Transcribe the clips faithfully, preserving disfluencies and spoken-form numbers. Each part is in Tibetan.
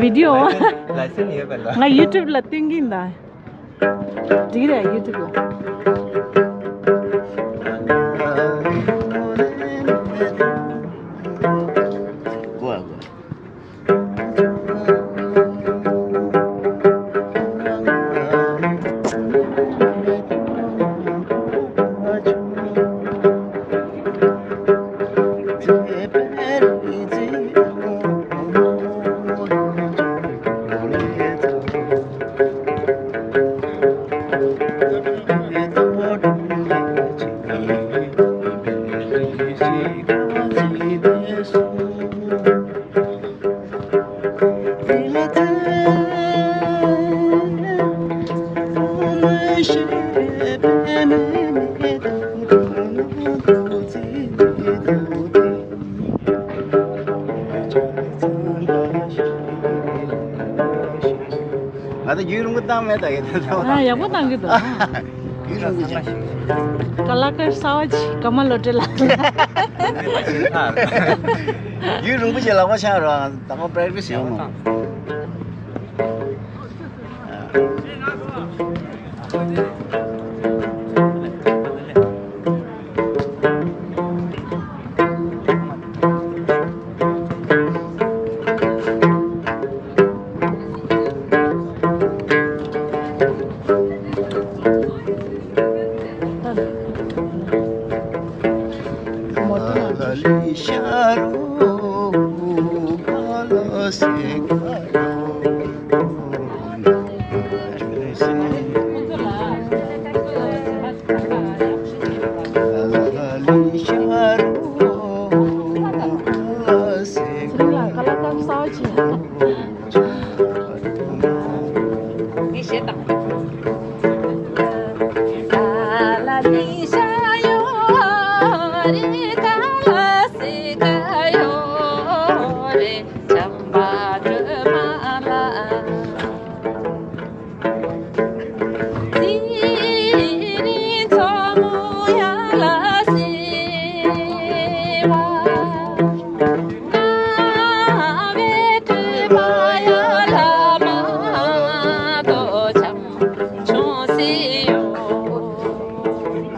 བི་ཌི་ཡོ། ལའི་སེན་ཡོད་པ་ལ། ང་ཡུ་ཊུབ་ལ་སྟོན་གྱིན་གདའ། འགྲིག་རེད་ཡུ་ཊུབ་ལ། གོ་ཨ་གོ། ང་ད་རྒྱུན་རིང་པོ་བཏང་མེད་ད་ཡིན་ད། ཨ་ཡག་པོ་བཏང་གི་འདུག་རྒྱུན་རིང་པོ་བྱས། ཀ་ལ་ཀར་གསར་པ་ཅིག་ཀརྨ་བློ་གྲོས་ལགས། རྒྱུན་རིང་པོ་བྱས་ལག་པ་འཆང་རོགས། ད་ཁོ་པེ་རེག་ཊི་སི་ཡོང་མོ།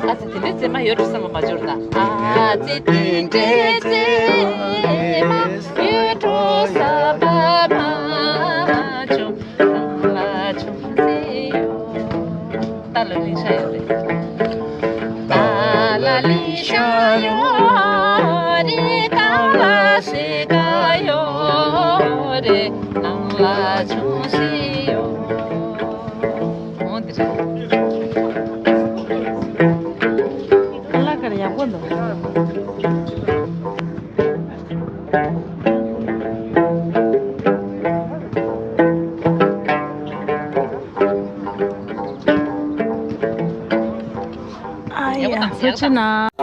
ཨ་ཙི་དེ་འདྲའི་རྩེད་མ་ཡོད་འགྲོ་བསམ་པ་མ་འབྱོར་ན། ཨ་ཙི་དེ་འདྲའི་རྩེད་མ་ཡོད་འགྲོ་བསམ་པ་མ་འབྱོར། རང་ལ་ཅུང་ཟད་ཡོད། ཏཱ་ལ་ལིང་ཤ་ཡོད་རེད། ཏཱ་ལ་ལིང་ཤ་ཡོད་རེད། ཏཱ་ལ་སི་ཀ་ཡོད་རེད། ནང་ལ་ཅུང་ཟད་ཡོད། འོ་འདི་རེད། ཀ་ལ་ཀར་ཡག་པོ་འདུག་ཨ་ཡ། ཡག་པོ་བཏང་། ཐུགས་རྗེ་གནང་།